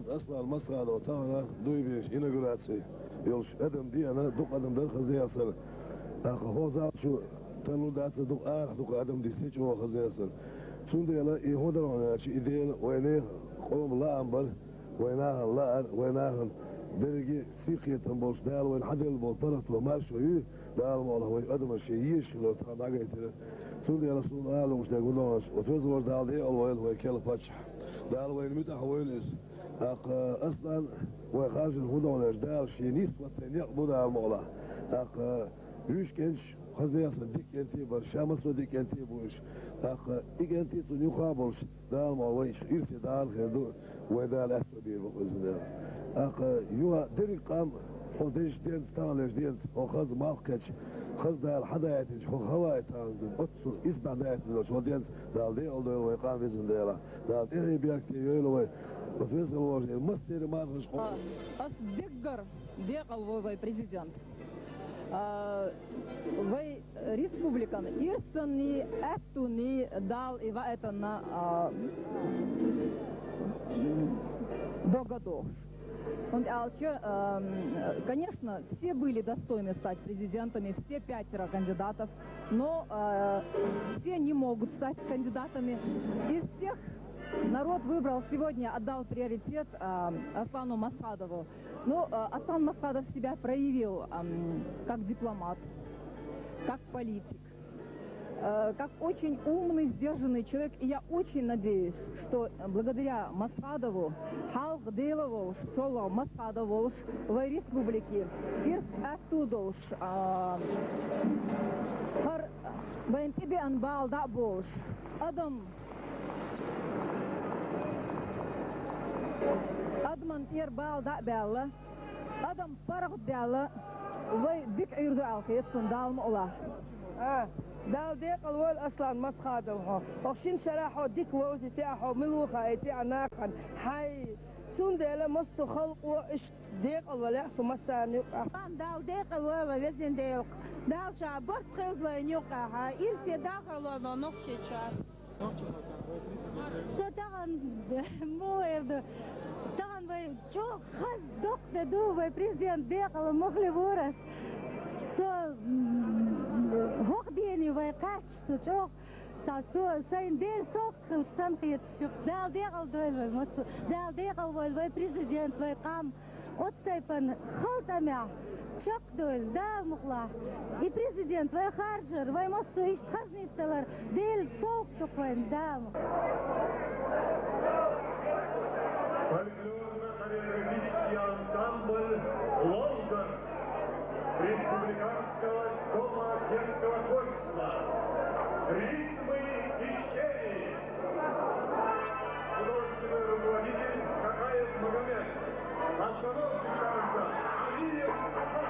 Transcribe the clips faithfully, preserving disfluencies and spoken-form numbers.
Аслан Масхадов тахана дуй беш инаугураци йолуш адам деана, дукха адам дара хаза дехасара. ТӀаккха хӀокху зал чу тарлур дац, дукха арахь дукха адам дисича хаза дехасара. Цундела и хӀун дара хьуна аьлча, и дела вайнехан къоман лаам бара, вайн нахана лаар, вайн нахана дерриге сий кхетам болуш, Дала вайна хьаделла болу паргӀато маршо ю, Дала мукъалахь вайн адамаш шен езаш хилар тахана дӀагайтира. Цундела суна ала лууш дерг хӀун ду хьуна аьлча, оцу везачу Дала декъала войла вайн керла паччахь. Дала вайна муьтӀахь войла иза. ТӀаккха Аслан вай харжар хӀун ду хьуна аьлча, Дала шен нийсхо тайна некъ бу Дала мукъалахь. ТӀаккха вуьш кӀенташ хаза дехасара дика кӀентий бара, ша массо а дика кӀентий бу уьш. ТӀаккха и кӀентий цунна юххе а болуш, Дала мукъалахь вайн ирсе дахар хир ду, вайн Дала аьтто бийр бу иза Дала. ТӀаккха юха дерриг къам хьо дезачу денца, таханлерчу денца, хьо хаза малх кхетча, хаза Дала хьадаийтинчу хьо хаваийтахьа, оццул исбаьхьа даийтина долчу хьо денца Дала декъала дойла вайн къам везан Дела. Дала тӀехь беркате йойла вай. Аса веза хила вожий, массеран мархаш къо. Ас деггара декъала вой вай президент. А, вай республикан ирсанний, аьттонний Дала и ваийтина, а, дог а дохуш. ХӀунда аьлча, ам, конечно, все были достойны стать президентами, все пятеро кандидатов, но, а, все не могут стать кандидатами. Из всех народ выбрал сегодня, отдал приоритет, а, Аслану Масхадову. Ну, а, Аслан Масхадов себя проявил, ам, как дипломат, как политик, э, как очень умный, сдержанный человек. И я очень надеюсь, что благодаря Масхадову хьалха Дела волуш, цо Масхадов волуш, вай республике ирс аьтту долуш, а, хӀара вайн тӀебеана бала дӀа а болуш, адам Адаман тӀера бала дӀа а баьлла, адам паргӀат даьлла, вай дика Ӏуьйр ду аьлла хета суна, Дала мукъалахь. А, Дала декъала войла Аслан Масхадов хьо. Хьо шина шарахь хьо дика вовзийта а, хьо мила ву хаийта а нахана. Хьай, цундела массо а халкъо иштта декъала валехь со массарна юкъахь. Дала декъала войла везан Дела. Дала ша барт хилла вайна юкъахь. Ирсе дахар ло нохчийчарна. Со тахана, муха эр ду, тахана вай чӀогӀа хаза доккха де ду, вай президент декъала ма хилла вора ас. Со, м, хӀокху дене вай кхаьчча, со чӀогӀа, цхьа со, сайна Дела совгӀат хилча санна хеташ ю. Дала декъала дойла вай массо, Дала декъала войла вай президент, вай къам. Оцу тайпана хала тӀамехь чекхдойла, Дала мукъалахь. И президент вай харжар, вай массо а иштта хаза нисдалар, Дела совгӀат ду-кх вайна, Дала мукъалахь. Фольклорно-хореографический ансамбль «Лондон» Республиканского дома детского творчества. Ритмы и черри. Художественный руководитель Какаев Магомед. Постановщик танца Алиев Азат.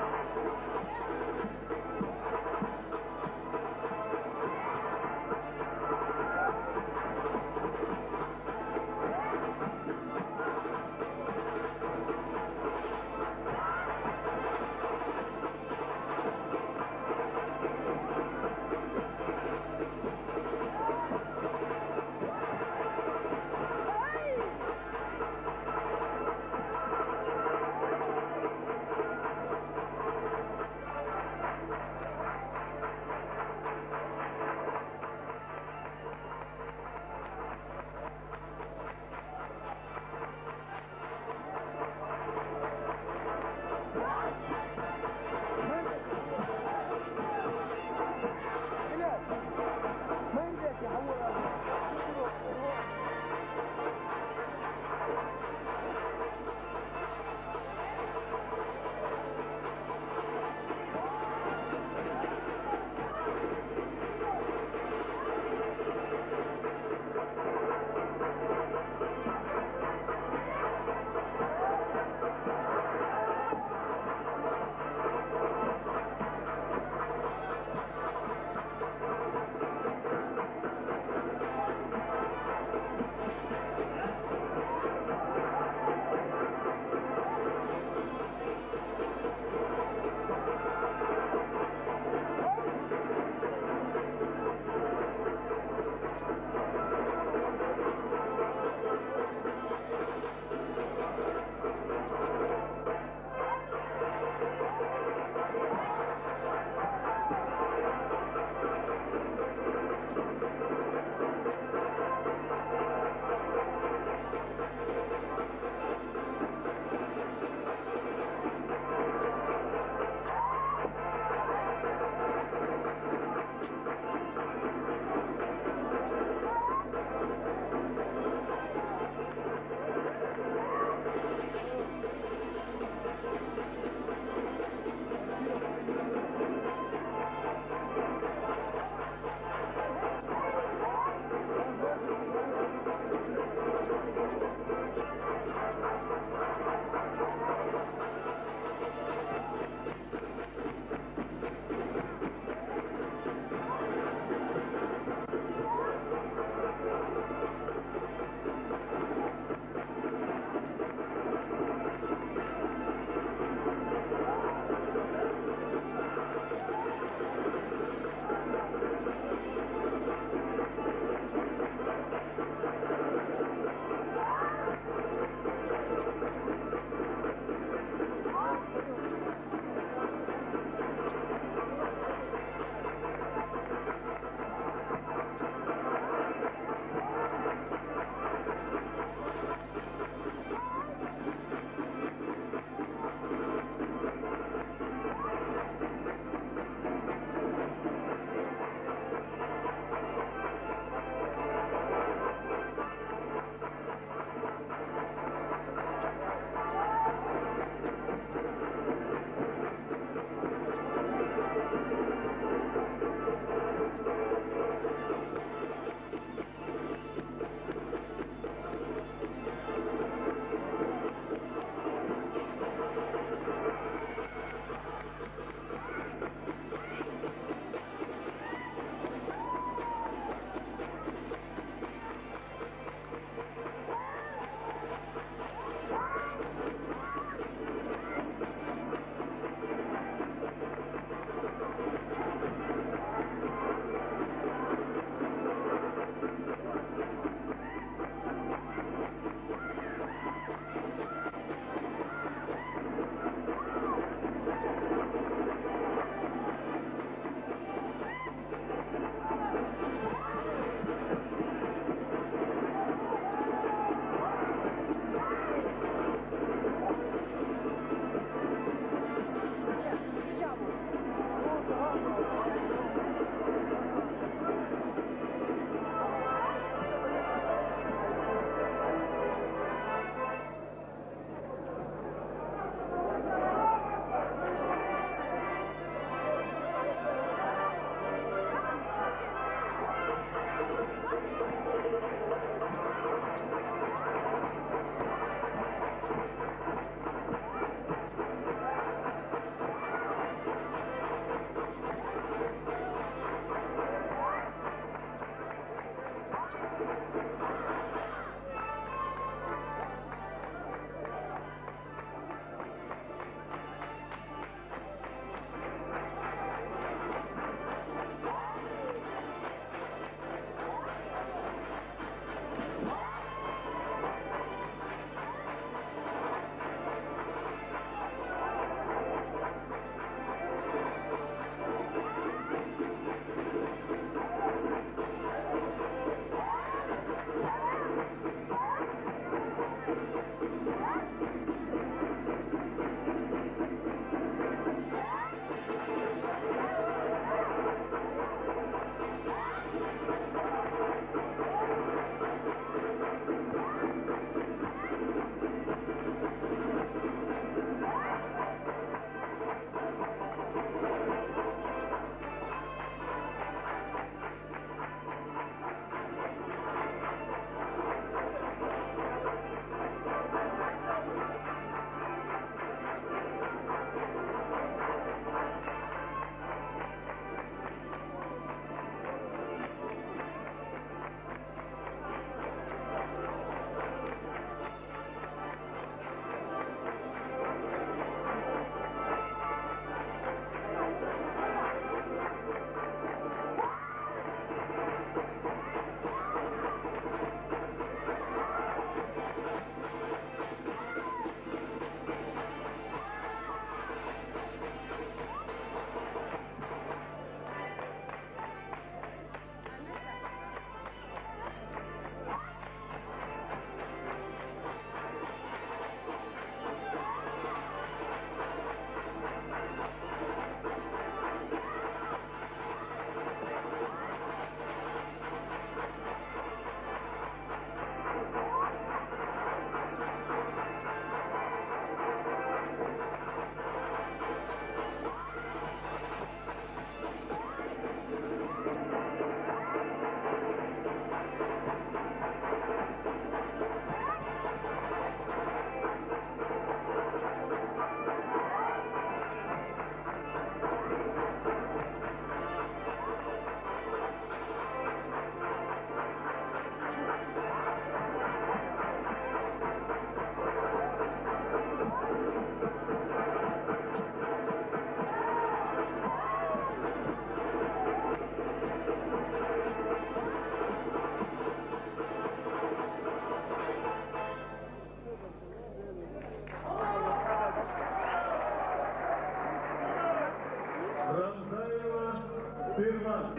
Firma.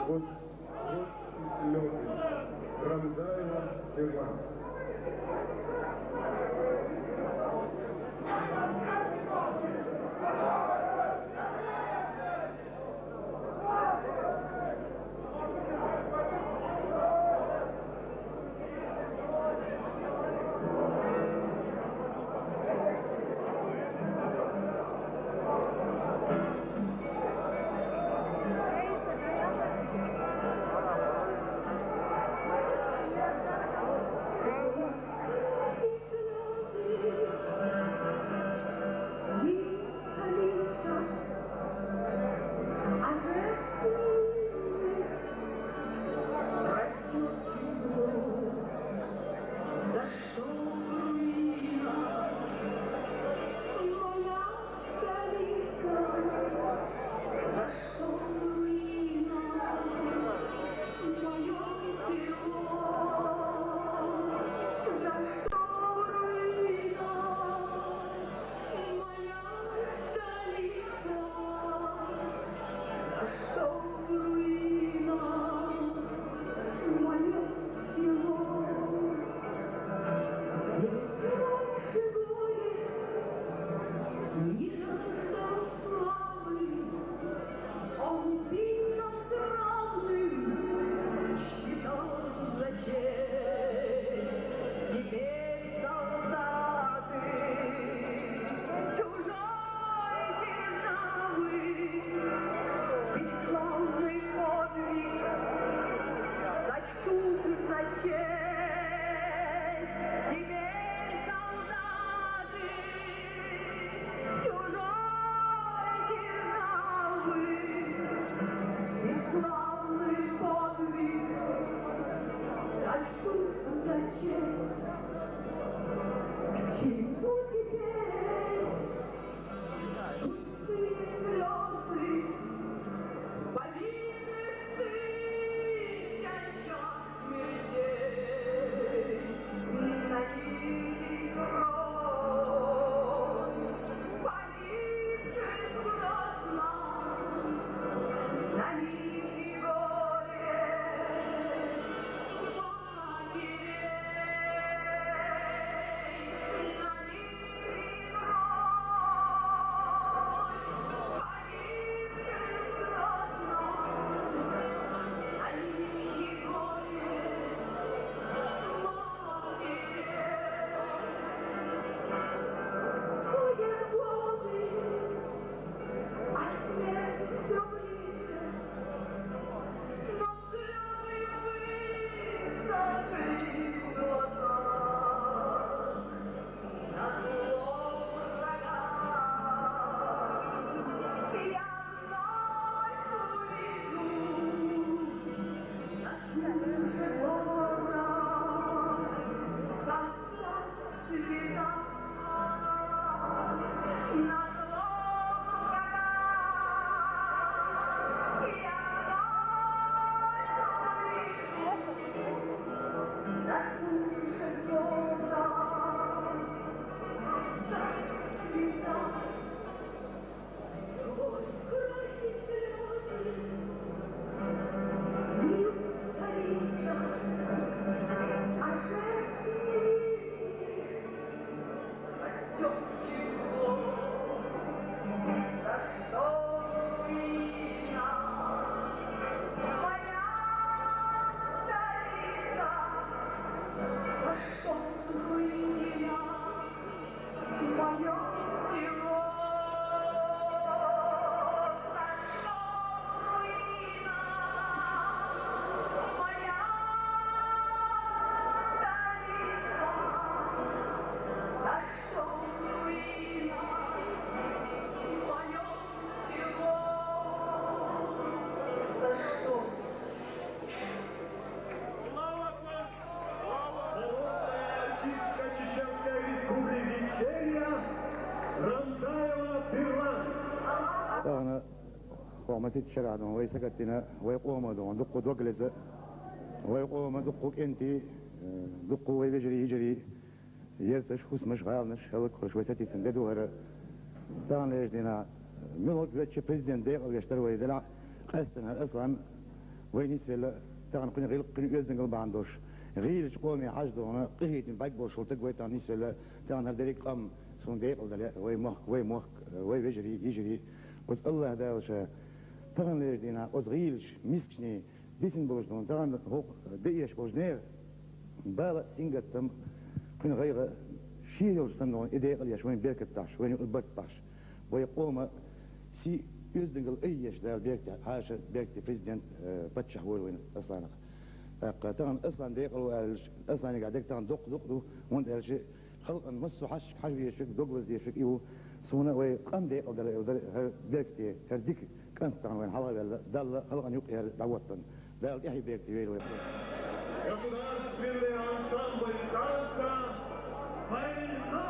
Гуд-, Гудлёби. Рамзаева Иван. Чеченской Республики Чечня Рамзаева Берлан. Тахана хӀокху масийтта шарахь ду вай сагатдина, вай къома ду дуккха дог леза, вай къома дуккха кӀентий, э, дуккха вай вежарий, йижарий, ерташ, хӀусамаш, гӀаланаш хӀаллакьхуьлуш вай сатийсина де ду хӀара. Таханлерчу дийнахь муьлхха а воьдучу президент декъалвеш дара вай делахь, къаьсттина хӀара Аслан вай нисвелла, тахана кхуьнан гӀиллакх, кхуьнан оьздангалла бахьана долуш, гӀийлачу къоме хьажа догӀуна, къинхетаме бӀаьрг болуш волу стаг вай тахана нисвелла, тахана хӀара дерриг а къам суна декъалдала, вай мохк, вай мохк, вай вежарий, йижарий. Оцу АллахӀ Дала ша таханлерчу дийнахь оцу гӀийлачу мискачийн бисина болуш долу, тахана хӀокху де эшаш болчу нехан бала а, сингаттам а, кхуьнан гӀайгӀа а шен йолуш санна долу и декъал еш, вайна беркат дахьаш, вайна юкъа барт бахьаш, вай къома сий, оьздангалла айъеш Дала беркате хьаша, беркате президент, э, паччахь войла вайна Асланах. ТӀаккха тахана Аслан декъала ву аьлча, Асланегахь дерг тахана доккха дукъ ду, хӀунда аьлча халкъана массо а хьашташ хьажа везаш верг, дог лаза дезаш верг и ву. Суна вай къам декъалдала, и ву дара хӀара беркате, хӀара дика кӀант тахана вайна хьалха а ваьлла, Далла халкъана юкъа хӀара дӀахӀоттийна. Дала тӀаьхье беркате войла вай. Государственный ансамбль танца «Файза».